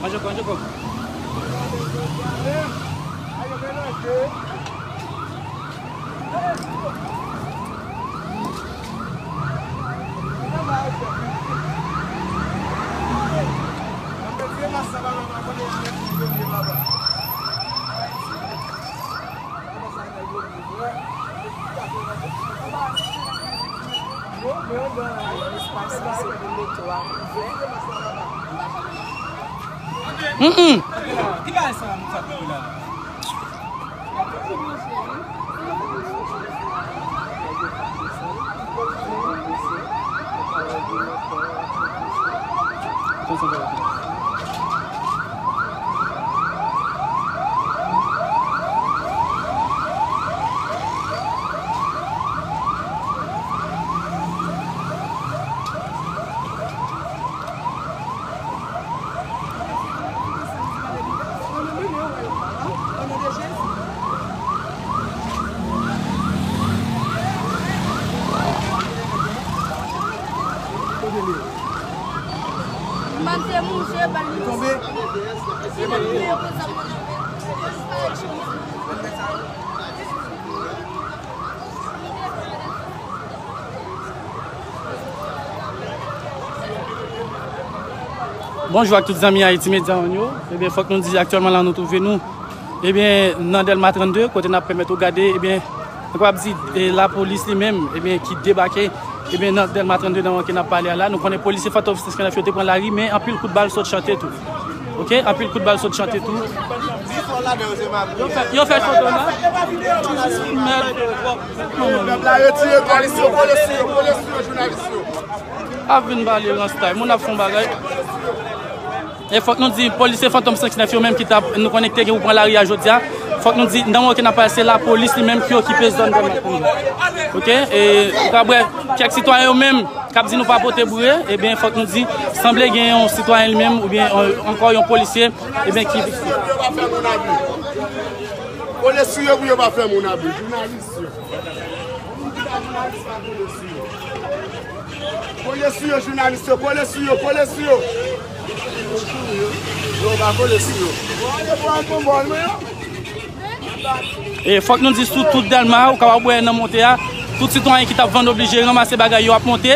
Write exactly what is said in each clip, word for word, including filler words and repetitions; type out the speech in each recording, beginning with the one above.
Manje kò, manje kò. Mm, mm. Bonjou ak tout zanmi Haiti Media One yo. Ebyen, fòk nou di aktyèlman la nou twouve nou, ebyen, nan Dèlma trannde, kote n ap pèmèt ou gade, ebyen, nou kapab di, e, lapolis li menm, ebyen, ki debake, ebyen, nan Dèlma trannde nan moman ke n ap pale a la. Nou konnen polisye Fantom senk san nèf yo te pran lari, men anpil kout bal sot chante tou. Oke? Anpil kout bal sot chante tou. Yo fè, yo fè foto nan. Mèd. Ap vin pale ranstay. Moun ap fè yon bagay. E fòk nou di, polisye Fantom senk nèf yo menm ki t ap, nou konnen ki te gen pou pran lari a jodi a. Fòk nou di, nan moman ke n ap pale, se lapolis li menm ki okipe zòn Dèlma. Oke? E, ou ka wè, kèk sitwayen yo menm, k ap di nou pa pote boure, ebyen, fòk nou di, sanble gen yon sitwayen li menm, oubyen, euh, ankò yon polisye, ebyen, ki viktim. Polisye yo pou yo pa fè moun abri. Jounalis yo. Kole sou yo, jounalis yo, kole sou yo, kole sou yo. Yo pa kole sou yo. Bon, ale pran konbòn mwen yo. E fòk nou di sou tout Dèlma, ou kapab wè nan monte a, tout sitwayen ki t ap vann oblije ranmase bagay yo ap monte.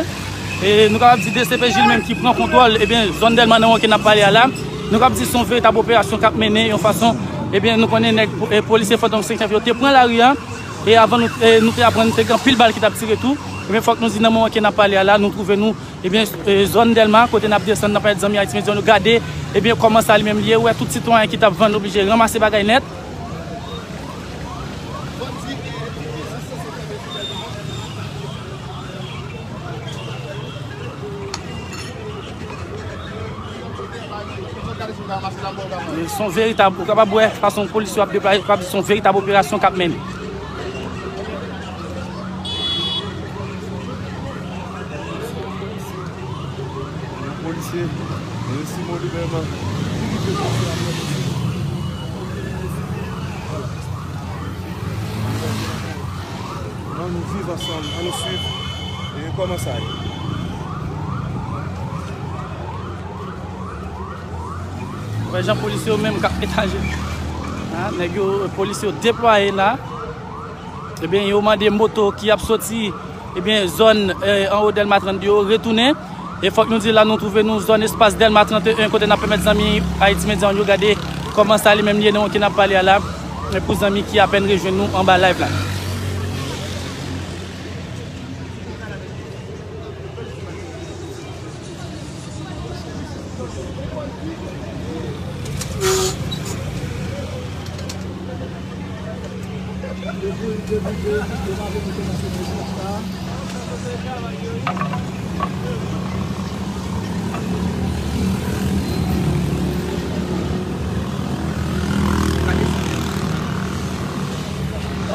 E nou kapab di D C P J li menm ki pran kontwòl, ebyen, zòn Dèlma nan moman ke n ap pale a la. Nou kapab di se yon veritab operasyon k ap mennen yon fason, ebyen, nou konnen nèg, e, polisye Fantom senk nèf yo te pran lari a. E avan nou, e, nou te aprann te gen anpil bal ki t ap tire tou. Ebyen, fòk nou di nan moman ke n ap pale a la, nou twouve nou, ebyen, e, zòn Dèlma, kote n ap desann nan pèmèt zanmi Haiti Media One yo gade, ebyen, kòman sa li menm li ye, ou wè tout sitwayen ki t ap vann oblije ranmase bagay nèt. Se yon veritab, ou kapab wè fason polis yo ap deplase, ou kapab di se yon veritab operasyon k ap mennen. Polisye, e Simon li menm, li ki te polisye ap fè. Ann nou viv ansanm, ann nou swiv, e kòman sa ye. Wè jan polisye yo menm k ap etaje. Ha, nèg yo, polisye yo deplwaye la. Ebyen, yo mande moto ki ap soti, ebyen, zòn, e, anwo Dèlma trannde yo retounen. E fòk nou di la nou twouve nou zòn espas Dèlma trannde en kote n ap pèmèt zanmi Haiti Media One yo gade kòman sa li menm li ye nan moman ke n ap pale a la. E pou zanmi ki apèn rejwenn nou anba live la.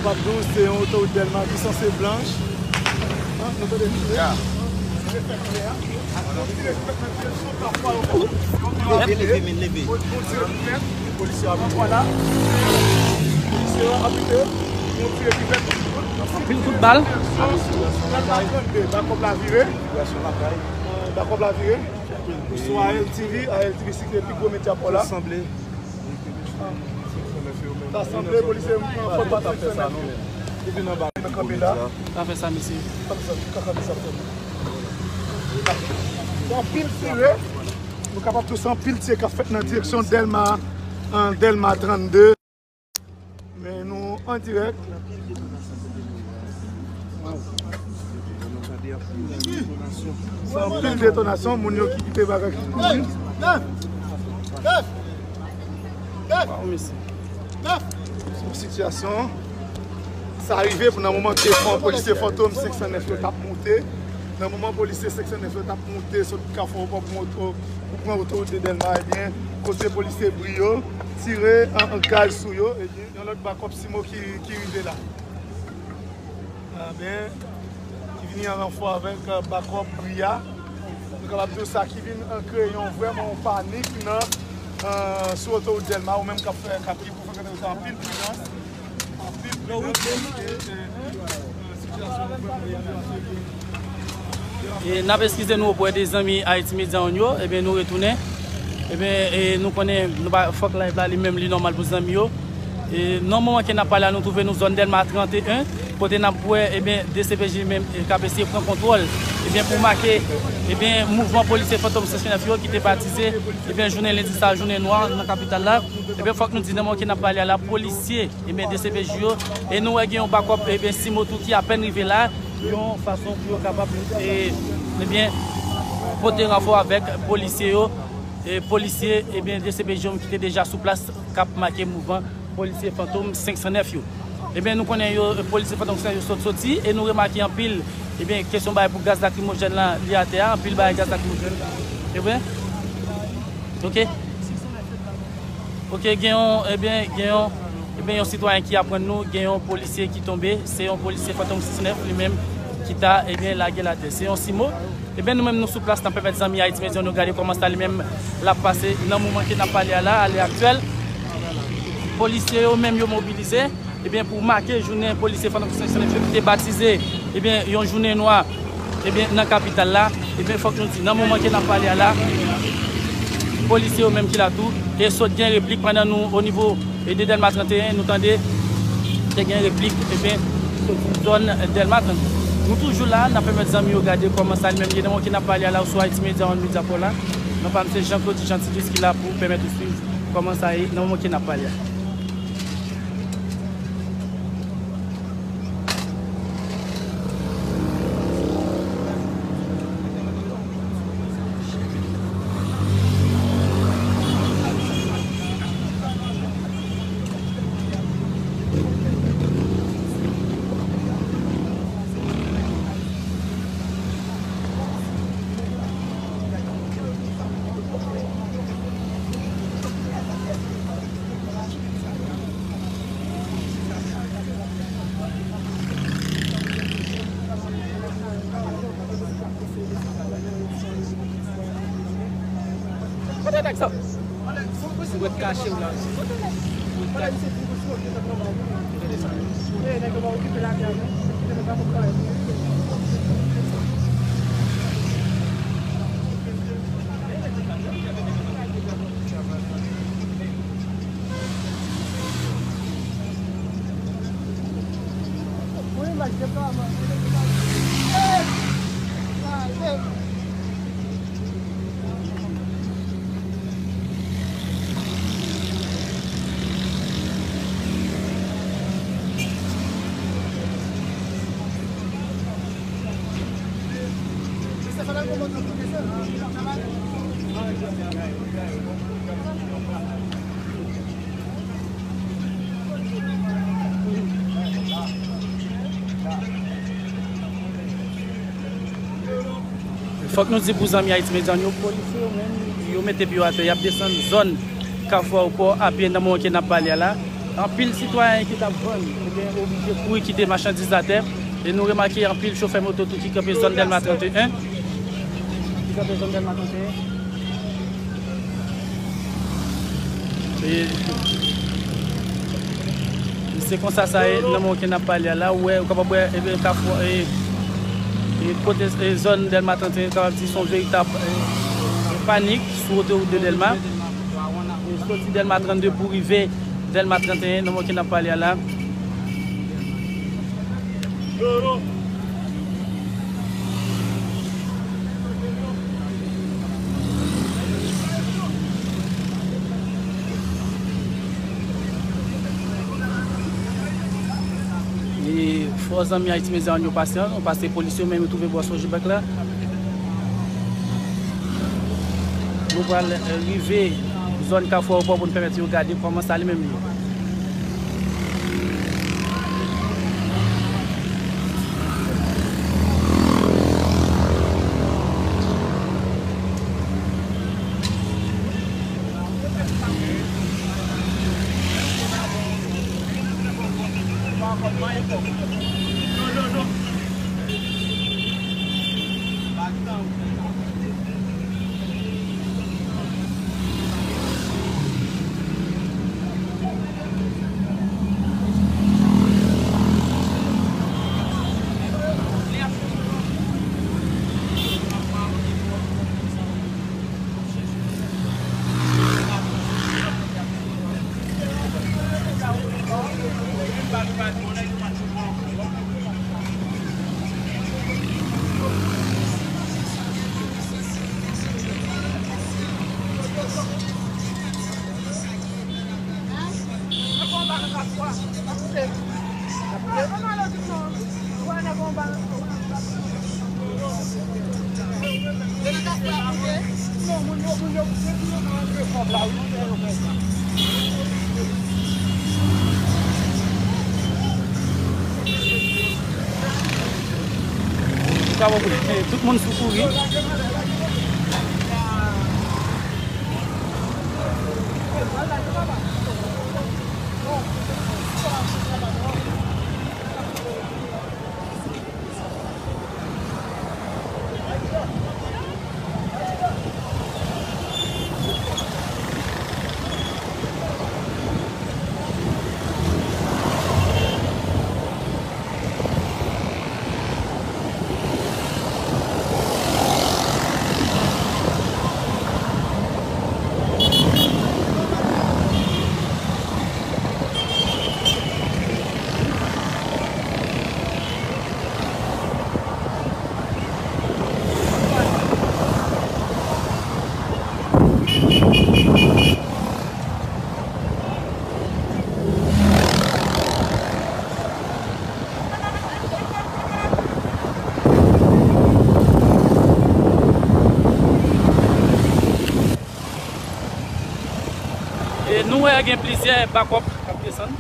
Kapab di w se yon otorit Dèlma ki sanse blanch. Anpil kout bal. Bakòp la vire. Sou A L T V, A L T V se pi gwo medya pò la. Sanble. Ta sanble polisye an fòt pa ta fè sa non men. Epi nan ba nan kanpe la. Pa fè sa mesye. Pa fè sa, kaka de sa fè. Anpil tire. Nou kapab tou se anpil tire k ap fèt nan direksyon Dèlma, an Dèlma trannde. Men nou an dirèk. Se anpil detonasyon, moun yo ki kite bagay ki kouri. Waw, mesye. Yon sitiyasyon. Sa rive pou nan moman ke fon polisye Fantom senk san nèf yo t ap moute. Nan moman polisye senk san nèf yo t ap moute sot Kafou Pòp pou pran otowout de Dèlma, ebyen, kote polisye Brio tire an, an gaz sou yo, ebyen, yon lòt bakòp Simo ki, ki rive la. Ebyen, ki vini an ranfò avèk, eh, bakòp Brio. Nou kapab di w sa ki vin, eh, kreye yon vrèman yon panik nan, eh, sou otowout Dèlma, ou menm k ap fè, k ap gen pou frekante anpil pridans. E n ap eskize nou opre de zanmi Haiti Media One yo, ebyen nou retounen. Ebyen, e nou konnen nou pa, fòk live la li menm li nòmal pou zanmi yo. E nan moman ke n ap pale a, nou twouve nou zòn Dèlma trannde en, kote n ap wè, ebyen, D C P J menm, e, k ap eseye pran kontwòl, ebyen, pou make, ebyen, mouvman polisye Fantom senk san nèf yo ki te batize, ebyen, jounen lendi sa, jounen nwa nan kapital la. Ebyen, fòk nou di nan moman ke n ap pale a la, polisye ebyen, D C P J yo. E nou wè gen yon bakòp, ebyen, Simo tou ki apèn rive la, yon fason pou yo kapab, e, ebyen, pote ranfò avèk polisye yo. E polisye, ebyen, D C P J yo ki te deja sou plas, k ap make mouvman polisye Fantom senk san nèf yo. Ebyen, nou konnen yo, polisye Fantom senk san nèf yo sot soti, e nou remake anpil, ebyen, kesyon bagay pou gaz lakrimojèn la, li atè a, anpil bagay gaz lakrimojèn. E vre? Ok. Ok, gen yon, ebyen, gen yon, ebyen, yon sitwayen ki aprann nou, gen yon polisye ki tonbe, se yon polisye Fantom senk san nèf li menm ki ta, ebyen, lage l atè. Se yon Simo. Ebyen, nou menm nou sou plas, n ap pèmèt zanmi Haiti Media One yo gade kòman sa li menm l ap pase nan moman ke n ap pale a la, alè aktyèl. Polisye yo menm yo mobilize. Ebyen, pou make jounen polisye Fantom senk san nèf yo ki te batize, ebyen, yon jounen nwa, ebyen, nan kapital la, ebyen, fòk nou di, nan moman ke n ap pale a la, polisye yo menm ki la tou, e sot gen replik pandan nou, o nivo, e de Dèlma trannde en, nou tande, te gen replik, ebyen, soti zòn Dèlma trannde en. Nou toujou la, n ap pèmèt zanmi yo gade kòman sa li menm ye, nan moman ke n ap pale a la, ou sou Haiti Media One Media Pro la, non pa m se Jean Claude Jean Titus ki la pou pèmèt ou swiv kòman sa ye, nan moman ke n ap pale a. Kote nèg sa? Ou ret kache w la. Kote nèg? Ou ret kache. Fòk nou di pou zanmi Haiti Media yo, polisye yo menm, yo mete pye yo atè, y ap desann zòn Kafou Ayewopò a pye nan moman ke n ap pale a la. Anpil sitwayen ki t ap vann, ebyen, oblije kouri kite machandiz atè. E nou remake anpil chofè moto tou ki kanpe zòn Dèlma trannde en. Ki kanpe zòn Dèlma trannde en. E, se konsa sa ye, nan moman ke n ap pale a la, ou wè, ou kapab wè, ebyen, Kafou, e, e kote, e zòn Dèlma trannde en, kapab di se yon veritab, e, Panik sou otowout de Dèlma. E soti Dèlma trannde pou rive Dèlma trannteyen, nan moman ke n ap pale a la. E fò zanmi Ayiti Medya yo pasyan, paske polis yo menm yo twouve bò Sogebank la. Nou pral, eh, rive zòn Kafou Ayewopò pou n pèmèt yo gade kòman sa li menm ye. Tout moun sou kouri. E nou wè gen plizyè bakòp k ap desann.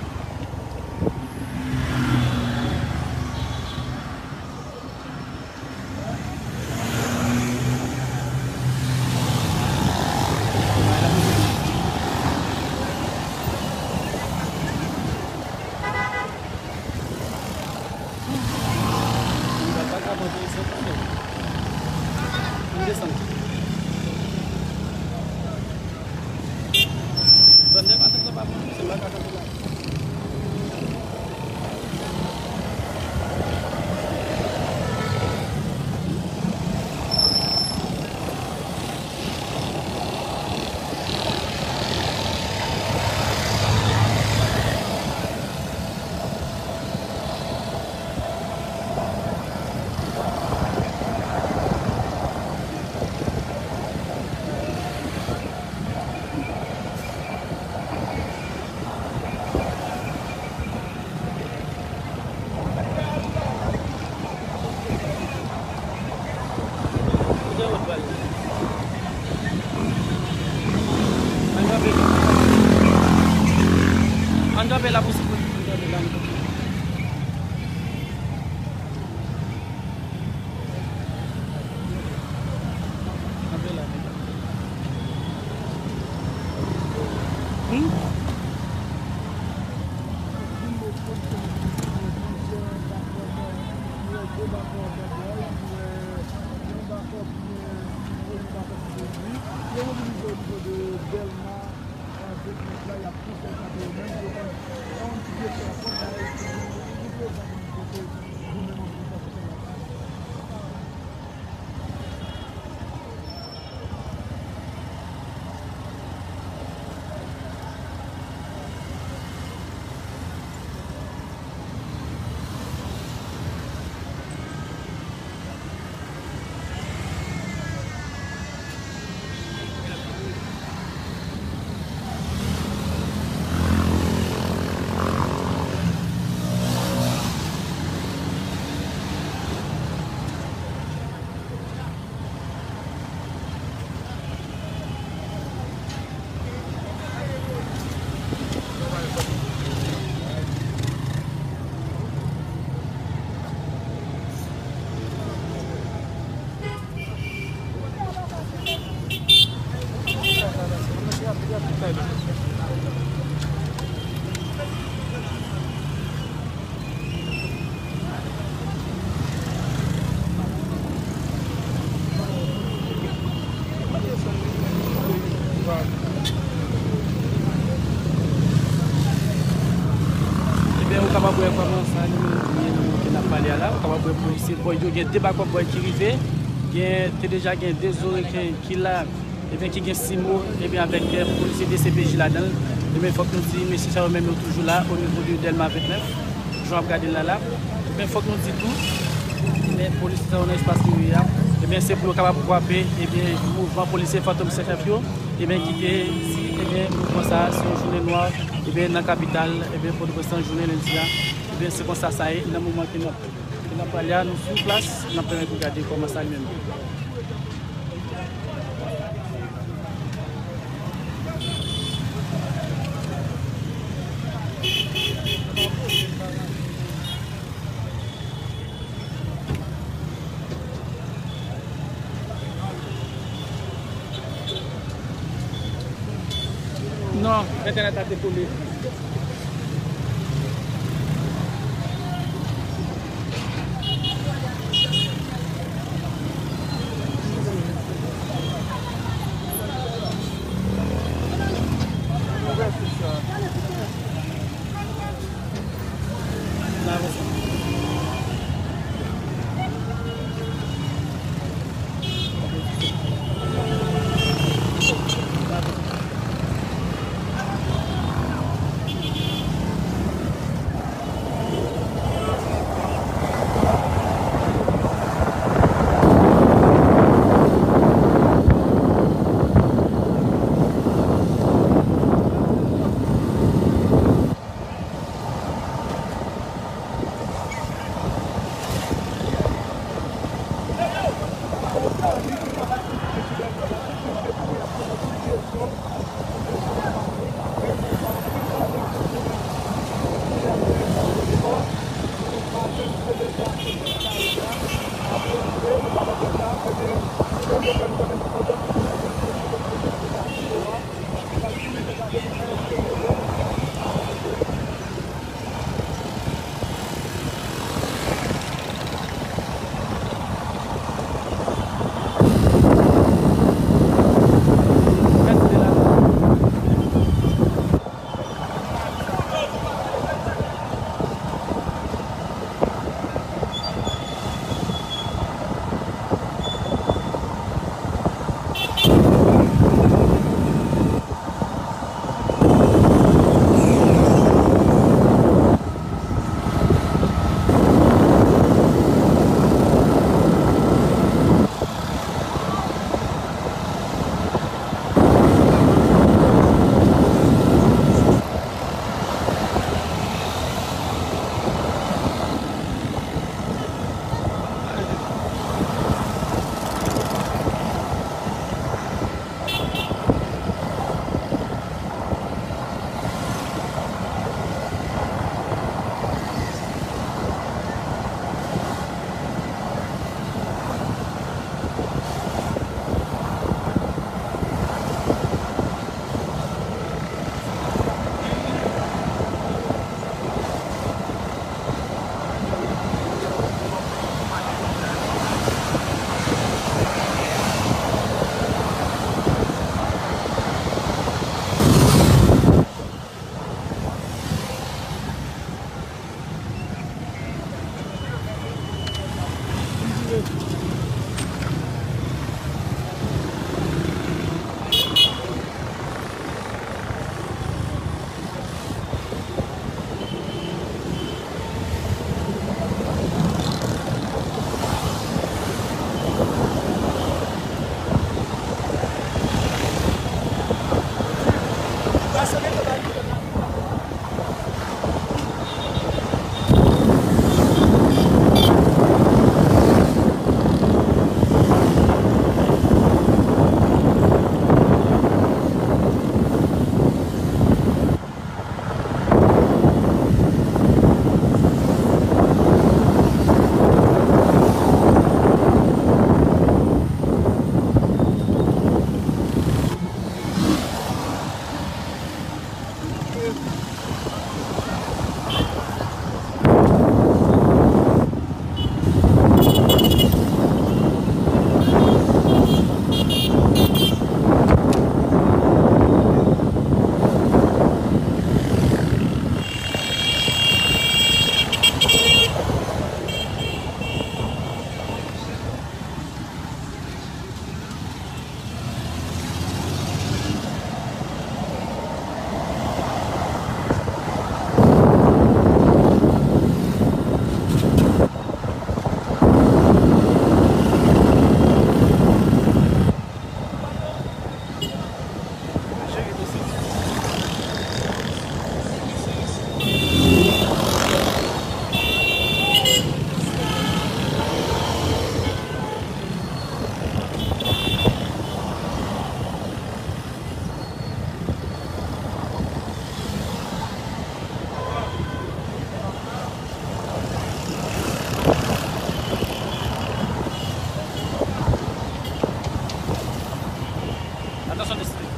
Ann kanpe la pou sipòte. Ann kanpe la. Hmm? Ebyen, ou kapab wè kòman sa nou ye nan moman ke n ap pale a la. Ou kapab wè polisye bòy yo, gen de bakòp bòy ki rive. Gen, te deja gen de zo reken ki la, ebyen, ki gen simo, ebyen, avèk, eh, polisye D C P J ladan l. Ebyen, fòk nou di, mesye sa yo menm yo toujou la, o nivo de Dèlma vennèf, jan w ap gade l la la. Ebyen, fòk nou di tou, ebyen, polisye sa yo nan espas yo ye a, ebyen, se pou yo kapab kwape, ebyen, mouvman polisye Fantom Senk Nèf yo, ebyen, ki te di, ebyen, mouvman sa a, se yon jounen nwa, ebyen, nan kapital, ebyen, Pòtoprens lan, jounen lendi a. Ebyen, se konsa sa ye, nan moman ke n ap, ke n ap pale a, nou sou plas, n ap pèmèt nou gade kòman sa li menm. Non, entènèt la te kole. Sòt espri.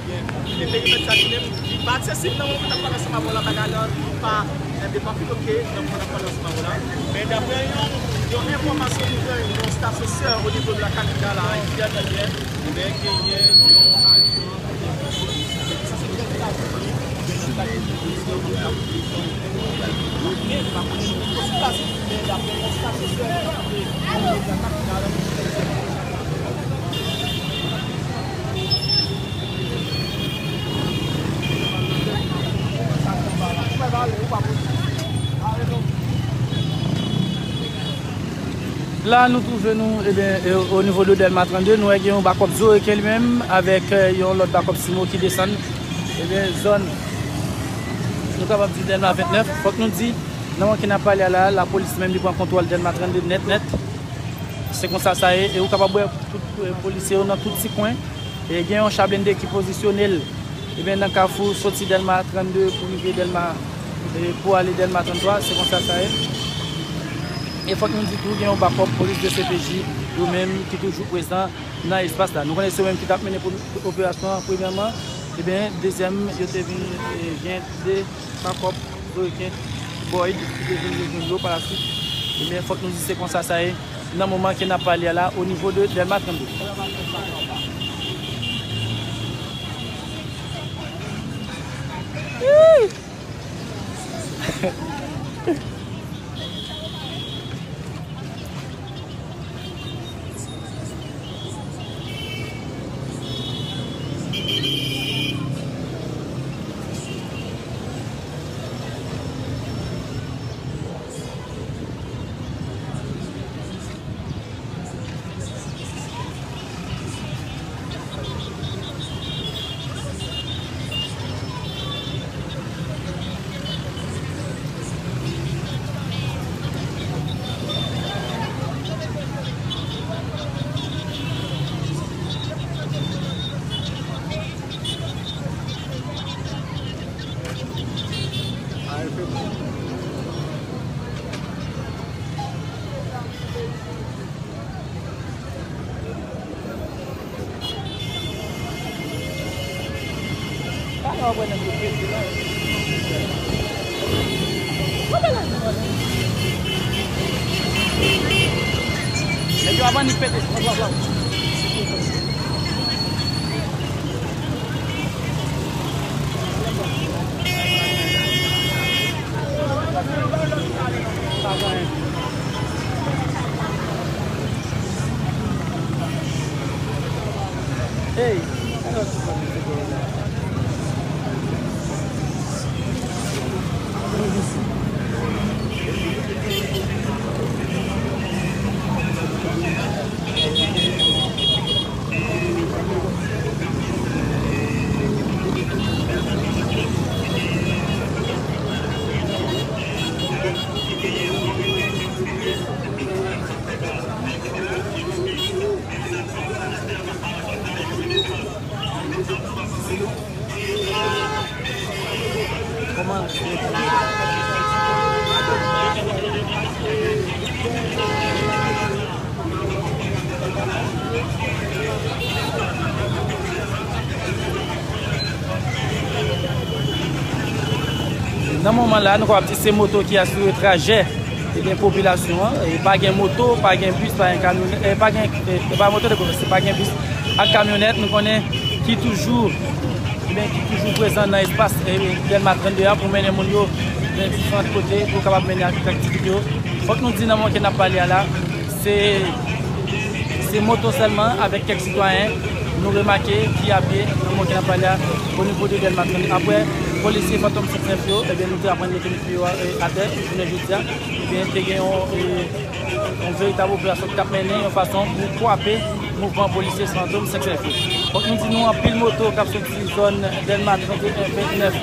E perimèt sa li menm, li pa aksesib nan moman n ap pale ansanm avè w la, bagay la, li pa, eh, li pa filoke nan moman n ap pale ansanm avè w la. Men daprè yon, yon enfòmasyon nou jwenn, yon stasyon sè o nivo de la kapital a Ayiti, a Dènyè, ebyen, genyen yon ajan. La, nou twouve nou, ebyen, e, o nivo de Dèlma trannde, nou wè gen yon bakòp Zoreken li menm, avèk, e, yon lòt bakòp Simo ki desann, ebyen, zòn, nou kapab di Dèlma vennèf. Fòk nou di, nan moman ke n ap pale a la, lapolis menm li pran kontwòl Dèlma trannde nèt, nèt. Se konsa sa ye, e ou kapab wè tout, e, polisye yo nan tout ti kwen. E gen yon cha blende ki pozisyone l, ebyen, nan kafou soti Dèlma trannde pou rive Dèlma, e, pou ale Dèlma tranntwa, se konsa sa ye. E fòk nou di tou, gen yon bakòp polis de C P J, yo menm ki toujou prezan nan espas la. Nou konnen se yo menm ki t ap mennen pou, pou operasyon an, premyèman, ebyen, dezyèm, yo te vin, e, gen de bakòp Zoreken, Boyd, ki te vin rejoinn yo pa la swit. Ebyen, fòk nou di se konsa sa ye nan moman ke n ap pale a la, o nivo de Dèlma trannde. Nèg yo ap annik pete. Hey. Nan moman la, nou kapab di se moto ki asire trajè, ebyen, popilasyon an. E pa gen moto, pa gen bis, pa gen kamyonèt, e pa gen, e, e pa moto de konvèsyon, pa gen bis ak kamyonèt, nou konnen ki toujou, ebyen, ki toujou prezan nan espas, e, Dèlma trannde a pou mennen moun yo nan diferan kote pou kapab mennen ak aktivite yo. Fòk nou di nan moman ke n ap pale a la, se, se moto sèlman avèk kèk sitwayen nou remake ki a pye nan moman ke n ap pale a o nivo de Dèlma trannde. Apre, polisye Fantom senk nèf yo, ebyen, nou te aprann yo te met pye yo, e, atè jounen jodi a. Ebyen, te gen yon, e, yon veritab operasyon k ap mennen yon fason pou kwape mouvman polisye Fantom senk nèf yo. Fòk nou di nou anpil moto k ap soti zòn Dèlma trannde en, vennèf,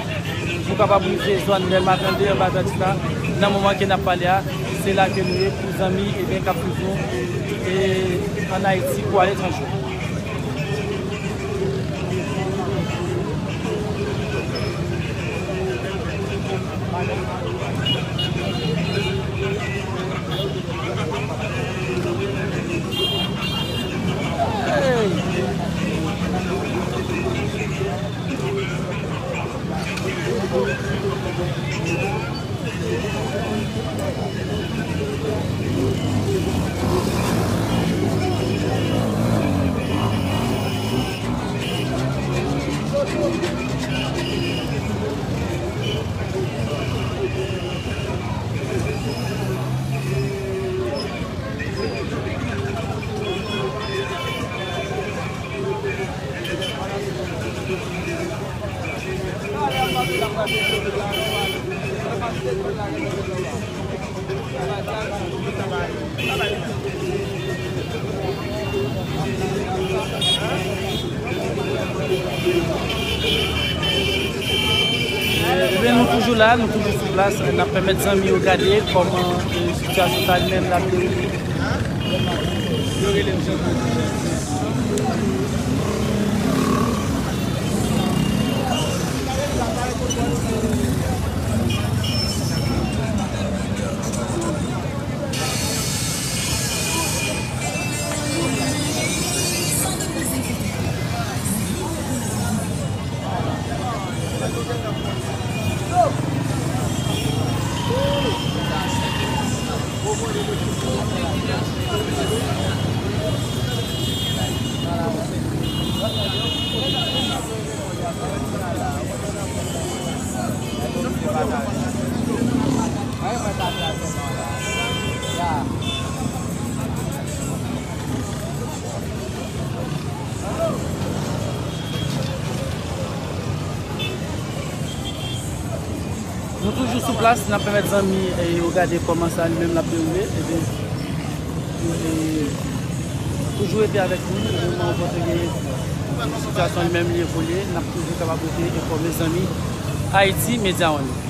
pou kapab rive zòn Dèlma trannde anba Gradis la. Nan moman ke n ap pale a, se la ke nou ye pou zanmi, ebyen, k ap swiv nou, e, ann Ayiti kou aletranje. Hey! Ebyen, nou toujou la, nou toujou sou plas. N ap pèmèt zanmi yo gade kòman, e, sitiyasyon sa li menm l ap dewoule. Nou toujou sou plas, n ap pèmèt zanmi, e, yo gade kòman sa li menm l ap dewoule. Ebyen, e, toujou rete avèk nou, e, moman ou panse gen sitiyasyon li menm li evolye, n ap toujou kapab rete enfòme zanmi Haiti Media One.